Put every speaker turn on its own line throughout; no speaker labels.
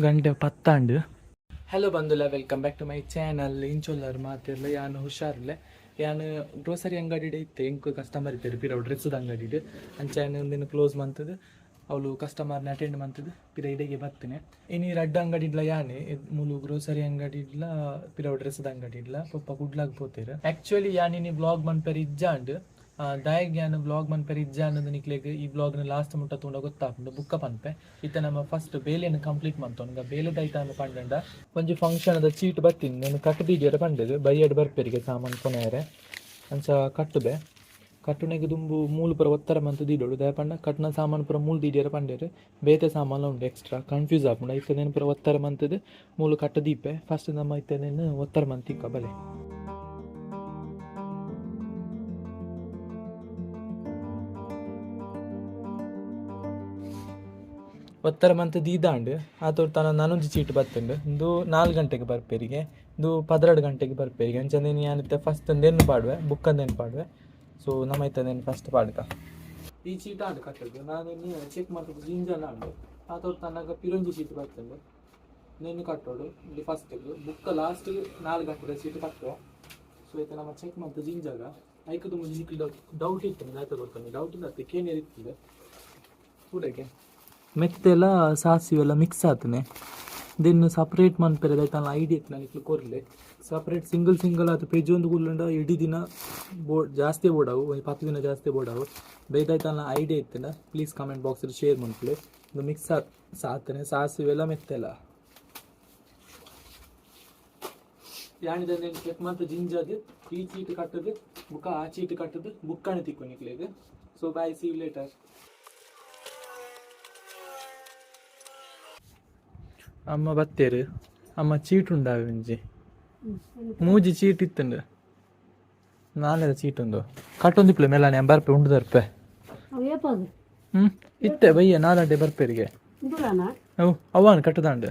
ಗಂಟೆ ಪತ್ತಾಂಡು. ಹಲೋ ಬಂಧುಲ, welcome back to my channel. ಇಂಚೊಲ್ಲರ್ ಮಾತಿರ್ಲ? ಯಾನ್ ಹುಷಾರ್ಲೆ. ಯಾನ್ ಗ್ರೋಸರಿ ಅಂಗಡಿಡೆ ಇತ್ತೆ. ಎಂಕ್ ಕಸ್ಟಮರ್ ಇತ್ತೆರ್ ಪಿರವು ಡ್ರೆಸ್ದ ಅಂಗಡಿಡ್. ಅಂಚ ಯಾನ್ ಉಂದೆನ್ ಕ್ಲೋಸ್ ಮಂತುದು, ಅವಳು ಕಸ್ಟಮರ್ನ ಅಟೆಂಡ್ ಮಂತುದು ಪಿರ ಇಡೆಗೆ ಬತ್ತಿನೆ. ಇನಿ ರಡ್ಡ್ ಅಂಗಡಿಡ್ಲ ಯಾನೆ, ಮೂಲು ಗ್ರೋಸರಿ ಅಂಗಡಿಡ್ಲ ಪಿರವು ಡ್ರೆಸ್ದ ಅಂಗಡಿಡ್ಲ. ಪೊಪ್ಪ ಕುಡ್ಲಾಗ್ ಪೋತೆರ್. ಆಕ್ಚುಲಿ ಯಾನ್ ಇನಿ ವ್ಲಾಗ್ ಮನ್ಪೆರೆ ಇಜ್ಜಾಂಡ್. ದಾಯೆಗ್ ಯಾನ್ ವ್ಲಾಗ್ ಮನ್ಪೆರೆ ಇಜ್ಜಾಂಡ್ ನಿಕ್ಲೆಗ್ ಈ ವ್ಲಾಗ್ನ ಲಾಸ್ಟ್ ಮುಟ್ಟ ತೂಂಡ ಗೊತ್ತಾಪುಂಡು. ಬುಕ್ಕ ಪನ್ಪೆ. ಇತ್ತೆ ನಮ್ಮ ಫಸ್ಟ್ ಬೇಲೆನ್ ಕಂಪ್ಲೀಟ್ ಮಂತೊನುಗ. ಬೇಲೆದಾಯ್ತ ಅಂದ್ ಪಂಡಂಡ, ಒಂಜಿ ಫಂಕ್ಷನ್ ದ ಚೀಟ್ ಬತ್ತೀನಿ. ನಾನು ಕಟ್ ದೀಡಿಯರ ಪಂಡೆರ್. ಬಯ್ಯಡ್ ಬರ್ಪೆರಿಗೆ ಸಾಮಾನ್ ಕೊನೆಯರೆ. ಅಂಚ ಕಟ್ಟುಬೆ. ಕಟ್ಟುನೆಗ್ ದುಂಬು ಮೂಲು ಪೂರ ಒತ್ತರ ಮಂತ್ ದೀಡೊಡು. ದಾಯೆ ಪಂಡ ಕಟ್ನ ಸಾಮಾನ್ ಪೂರ ಮೂಲು ದೀಡಿಯರ ಪಂಡೆರ್. ಬೇತೆ ಸಾಮಾನ್ಲ ಉಂಡು ಎಕ್ಸ್ಟ್ರಾ, ಕನ್ಫ್ಯೂಸ್ ಆಪುಂಡು. ಇತ್ತೆ ಪೂರ ಒತ್ತರ ಮಂತುದು ಮೂಲು ಕಟ್ಟ ದೀಪೆ. ಫಸ್ಟ್ ನಮ್ಮ ಇತ್ತೆ ಒತ್ತರ ಮಂತಿಕ್ಕ ಬಲೆ. ಒತ್ತರ ಮಂತ್ ದೀದಾಂಡ್. ಆತೊರ್ ತನ ನನೊಂಜಿ ಚೀಟ್ ಬತ್ತುಂಡು. ಇಂದು 4 ಗಂಟೆಗೆ ಬರ್ಪೆರಿಗೆ, ಇಂದು 12 ಗಂಟೆಗೆ ಬರ್ಪೆರಿಗೆ. ಅಂಚನೆ ಯಾನ್ ಇತ್ತೆ ಫಸ್ಟ್ ಅಂದೇನು ಪಾಡುವೆ, ಬುಕ್ ಅಂದೇನು ಪಾಡುವೆ. ಸೊ ನಮ್ಮ ಇತ್ತಂದೇನು ಫಸ್ಟ್ ಪಾಡ್ಕ. ಈ ಚೀಟ್ ಆಂಡ್ ಕಟ್ಟದು. ನಾನು ಚೆಕ್ ಮಾಡ್ತದ್ದು ಜಿಂಜಲ್ ಆಂಡ್. ಆತೊರ್ ತನಗ ಪಿರೊಂಜಿ ಚೀಟ್ ಬತ್ತುಂಡು. ನೆನ್ನು ಕಟ್ಟೋಡು ಇಲ್ಲಿ ಫಸ್ಟ್, ಬುಕ್ಕ ಲಾಸ್ಟ್ 4 ಗಂಟೆದ ಚೀಟ್ ಕಟ್ಟುವ. ಸೊ ಇತ್ತೆ ನಮ್ಮ ಚೆಕ್ ಮಂತ್ ಜಿಂಜಾಗ. ಐಕ್ ದುಂಬು ನಿಕ್ಲ್ ಡೌಟ್ ಇತ್ತು, ಆಯ್ತು ಗೊತ್ತುಂಡು. ಡೌಟ್ ಇಲ್ಲ, ಕೇನಿಯರ್ ಇತ್ತು. ತೂಲೆಗೆ ಮೆತ್ತೆಲ್ಲ ಸಾಸಿವೆ ಎಲ್ಲ ಮಿಕ್ಸ್ ಆತನೆ. Then separate ಮನ್ಪೆರೆ ದಾಯ್ತ ಐಡಿಯಾ ಇತ್ತು ನಿಕ್ಲು ಕೊರ್ಲೆ. ಸಪ್ರೇಟ್ ಸಿಂಗಲ್ ಸಿಂಗಲ್ ಆತು ಪೆಜ್ ಒಂದು ಕುಲ್ಲುಂಡ ಇಡೀ ದಿನ ಬೋರ್ಡ್ ಜಾಸ್ತಿ ಬೋಡಾವು, ಒಂಜಿ 10 ದಿನ ಜಾಸ್ತಿ ಬೋಡಾವು. ಬೇದಾಯ್ತಲ್ಲ ಐಡಿಯಾ ಇತ್ತಂಡ ಪ್ಲೀಸ್ ಕಮೆಂಟ್ ಬಾಕ್ಸ್ ಶೇರ್ ಮನ್ಪುಲೆ. ಇದು ಮಿಕ್ಸ್ ಆತನೆ ಸಾಸಿವೆ ಎಲ್ಲ ಮೆತ್ತೆಲ್ಲ. ಯಾಣಿದ ಚೆಕ್ ಮಂತ್ ಜಿಂಜಾದ್ ಈ ಚೀಟ್ ಕಟ್ಟದು, ಬುಕ್ಕ ಆ ಚೀಟ್ ಕಟ್ಟದು, ಬುಕ್ಕಣೆ ತಿಕ್ಕು ನಿಕ್ಲೆಗ್. So bye, see you later. ಅಮ್ಮ ಬತ್ತೇರು. ಅಮ್ಮ, ಚೀಟ್ ಉಂಡಾವೆ ಒಂಜಿ ಮೂಜಿ ಚೀಟ್ ಇತ್ತುಂಡು. ನಾಲೆದ ಚೀಟ್ ಉಂದು. ಕಟ್ಟೊಂದಿಪ್ಲೆ ಮೇಲಾನೆ ಬರ್ಪೆ, ಉಂಡು ದರ್ಪೆ.
ಏಪಾಗ?
ಇತ್ತೆ ಬಯ್ಯ 4 ಗಂಟೆ ಬರ್ಪೇರಿಗೆ.
ಇಂದುಲಾನ?
ಅವು ಅವಾನ್ ಕಟ್ಟದಾಂಡ್.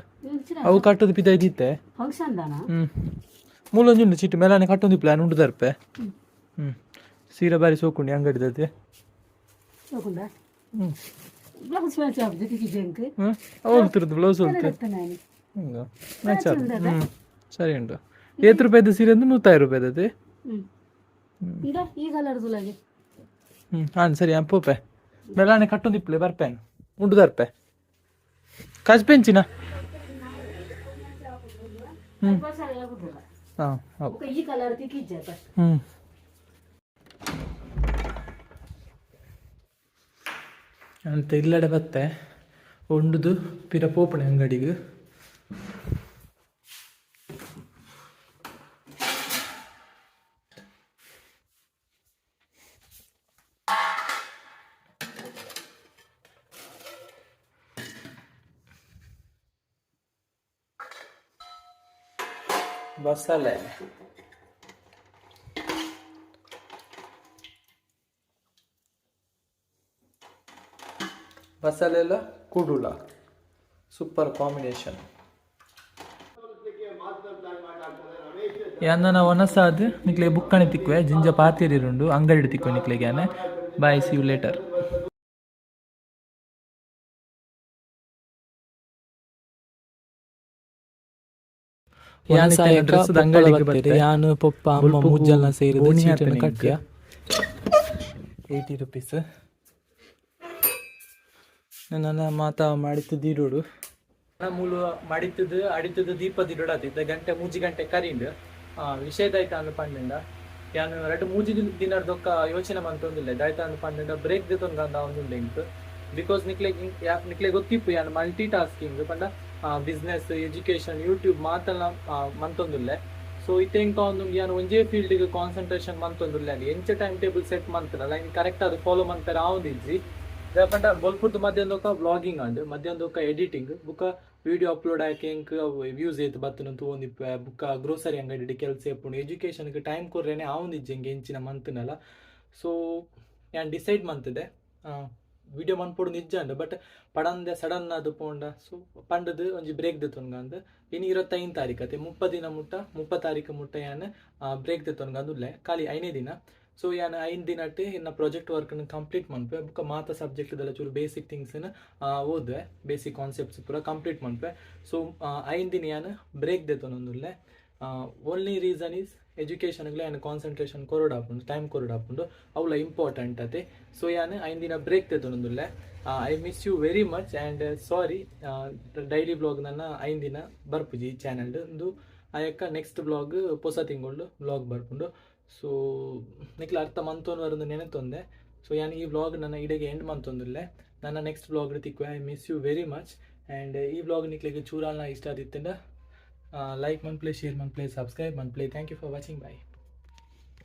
ಅವು ಕಟ್ಟದು ಪಿದಾಯ್ದಿತ್ತೆ.
ಫಂಕ್ಷನ್ ದಾನ?
ಮೂಲೊಂಜಿ ಉಂಡು ಚೀಟ್. ಮೇಲಾನೆ ಕಟ್ಟೊಂದಿಪ್ಲೆ, ಉಂಡು ದರ್ಪೆ. ಸೀರೆ ಬಾರಿ ಸೋಕುಂಡಿ ಅಂಗಡಿದದ್ದು.
ತಗೊಂಡ ಬ್ಲೌಸ್ ಮ್ಯಾಚ್ ಆಗುದು ಜಂಕ್.
ಹೋಗ್ತಿರೋದು ಬ್ಲೌಸ್ ಹೋಗ್ತದೆ.
ನಾನು
ಮ್ಯಾಚ್. ಸರಿ ಉಂಟು. ಏತ್ ರೂಪಾಯಿದ ಸೀರೆ ಅಂದ್ರೆ 150 ರೂಪಾಯಿದದ್ದು.
ಈಗ ಈ ಕಲರ್ ತುಲಾಗೆ.
ಹಾಂ ಸರಿ, ಪೋಪೆ. ಬೆಳಾನೆ ಕಟ್ಟೊಂದಿಪ್ಲೆ, ಬರ್ಪೇನು. ಉಂಡು ದರ್ಪೆ. ಕಾಜ್ ಪೆಂಚಿನ. ಹಾಂ ಹೌದು.
ಈ ಕಲರ್ ತಿಕ್ಕಿಜ್ಜ.
ಅಂತ ಇಲ್ಲಡೆ ಬತ್ತೆ ಉಂಡುದು ಪಿರ ಪೋಪಣೆ ಅಂಗಡಿಗೆ. ಬಸಳೆ, ಬಸಳೆಲ್ಲ ಕುಡುಲ, ಸೂಪರ್ ಕಾಂಬಿನೇಷನ್. ಯಾನ್ ಒನಸಾದ್ ನಿಕ್ಲೆ ಬುಕ್ಕಣೆ ತಿಕ್ಕುವೆ. ಜಿಂಜ ಪಾತಿರುಂಡು. ಅಂಗಡಿ ತಿಕ್ಕುವೆ ನಿಕ್ಲೆಗೆ ಯಾನೆ. Bye, see you later. ಯಾನ್ ಪೊಪ್ಪ ಅಮ್ಮ ಮೂಜಲ್ನ ಸೇರಿದ ಚೀಟನ್ನು ಕಟ್ಟಿಯ. 80 ರುಪೀಸ್. ನನ್ನ ಮಾತಾ ಮಾಡಿತ್ತು ದೀಡೋಡು. ಮೂಲು ಮಡಿತದು ಅಡಿತದು ದೀಪ ದೀಡೋಡು ಆತಿತ್ತು. ಗಂಟೆ 3 ಗಂಟೆ ಕರಿಂಡ್. ವಿಷಯದಾಯ್ತ ಅಂದ್ ಪಂಡಂಡ, ಯಾನ್ ರಡ್ಡ್ ಮೂಜಿ ದಿನರ್ದೊಕ್ಕ ಯೋಚನೆ ಮಂತೊಂದಿಲ್ಲ. ದಾಯ್ತ ಅಂದ್ ಪಂಡಂಡ, ಬ್ರೇಕ್ ದೆತೊಂದು ಒಂದುಂಡು ಎಂಕ್. Because ನಿಕ್ಲೆ ನಿಕ್ಲೆ ಗೊತ್ತಿಪ್ಪು, ಯಾನ್ ಮಲ್ಟಿ ಟಾಸ್ಕಿಂಗ್ ಪಂಡ ಬಿಸ್ನೆಸ್, ಎಜುಕೇಶನ್, ಯೂಟ್ಯೂಬ್ ಮಾತೆಲ್ಲ ಮಂತೊಂದುಲ್ಲೆ. ಸೊ ಇತ್ತೆ ಎಂಕ ಒಂದು ಯಾನ್ ಒಂಜೇ ಫೀಲ್ಡ್ ಕಾನ್ಸಂಟ್ರೇಷನ್ ಮಂತೊಂದುಲ್ಲೆ. ಎಂಚ ಟೈಮ್ ಟೇಬಲ್ ಸೆಟ್ ಮಂತನಲ್ಲ, ಐನ್ ಕರೆಕ್ಟ್ ಆದ್ ಫಾಲೋ ಮನ್ಪೆರೆ ಆವೊಂದಿಜ್ಜಿ. ದಾಯೆ ಪಂಡ ಬೊಲ್ಪುರ್ದು ಮಧ್ಯಾಹ್ನದೊಕ್ಕ ವ್ಲಾಗಿಂಗ್ ಆಂಡ್, ಮಧ್ಯಾಹ್ನದೊಕ್ಕ ಎಡಿಟಿಂಗ್, ಬುಕ್ಕ ವಿಡಿಯೋ ಅಪ್ಲೋಡ್ ಆಯಕೆ ಎಂಕ್ ವ್ಯೂಸ್ ಏತ್ ಬತ್ತುನ ತೂವೊಂದಿಪ್ಪೆ. ಬುಕ್ಕ ಗ್ರೋಸರಿ ಅಂಗಡಿ ಕೆಲಸ ಇಪ್ಪುಂಡು. ಎಜುಕೇಶನ್ ಟೈಮ್ ಕೊರ್ರೆನೆ ಆವೊಂದಿಜ್ಜಿ ಎಂಕ್ ಎಂಚಿನ ಮಂತುನಲ. ಸೊ ಯಾನ್ ಡಿಸೈಡ್ ಮಂತುದೆ, ವಿಡಿಯೋ ಮನ್ಪೊಡು ನಿಜ್ಜಾಂಡ್, ಬಟ್ ಪಡಂದೆ ಸಡನ್ ಆದ್ ಪೋಂಡ. ಸೊ ಪಂಡದು ಒಂಜಿ ಬ್ರೇಕ್ ದೆತೊನ್ಗಂದ್. ಇನಿ 25 ತಾರೀಕು ಅತೆ, 30 ದಿನ ಮುಟ್ಟ, 30 ತಾರೀಕು ಮುಟ್ಟ ಯಾನ್ ಬ್ರೇಕ್ ದೆತೊನ್ಗಂದ್ ಉಲ್ಲೆ. ಖಾಲಿ 5ನೇ ದಿನ. ಸೊ ಯಾನ್ 5 ದಿನಟ್ ಎನ್ನ ಪ್ರಾಜೆಕ್ಟ್ ವರ್ಕ್ನ್ ಕಂಪ್ಲೀಟ್ ಮನ್ಪೆ. ಬುಕ್ಕ ಮಾತ ಸಬ್ಜೆಕ್ಟ್ ದಲ್ಲ ಚೂರು ಬೇಸಿಕ್ ಥಿಂಗ್ಸ್ನ್ ಓದುವೆ, ಬೇಸಿಕ್ ಕಾನ್ಸೆಪ್ಟ್ಸ್ ಪೂರ ಕಂಪ್ಲೀಟ್ ಮನ್ಪೆ. ಸೊ 5 ದಿನ ಯಾನ್ ಬ್ರೇಕ್ ದೆತೊನೊಂದುಲ್ಲೆ. ಓನ್ಲಿ ರೀಸನ್ is ಎಜುಕೇಷನ್ಗ್ಲ ಯಾನ್ ಕಾನ್ಸಂಟ್ರೇಷನ್ ಕೊರೊಡಾಪುಂಡು, ಟೈಮ್ ಕೊರೊಡಾಪುಂಡು, ಅವ್ಲ ಇಂಪಾರ್ಟೆಂಟ್ ಅತೆ. ಸೊ ಯಾನ್ 5 ದಿನ break ದೆತೊನೊಂದುಲ್ಲೆ. I miss you very much and sorry. Daily vlog ನನ್ನ 5 ದಿನ ಬರ್ಪುಜಿ ಈ ಚಾನಲ್. ಉಂದು ಆಯಕ್ಕ ನೆಕ್ಸ್ಟ್ ವ್ಲಾಗ್ ಪೊಸ ತಿಂಗಳು ವ್ಲಾಗ್ ಬರ್ಪುಂಡು. ಸೊ ನಿಕ್ಲ ಅರ್ಥ ಮಂತೊನ್ವರಂದು ನೆನೆತೊಂದೆ. ಸೊ ಯಾನ್ ಈ ವ್ಲಾಗ್ ನನ್ನ ಇಡೆಗೆ ಎಂಡ್ ಮಂತೊಂದುಲ್ಲೆ. ನನ್ನ ನೆಕ್ಸ್ಟ್ ವ್ಲಾಗ್ ತಿಕ್ವೆ. I miss you very much and ಈ ವ್ಲಾಗ್ ನಿಕ್ಲೆಗ್ ಚೂರಾಲ್ನ ಇಷ್ಟ ಆದಿತ್ತಂಡ ಲೈಕ್ ಮನ್ಪ್ಲೆ, ಶೇರ್ ಮನ್ಪ್ಲೆ, ಸಬ್ಸ್ಕ್ರೈಬ್ ಮನ್ಪ್ಲೆ. Thank you for watching. Bye.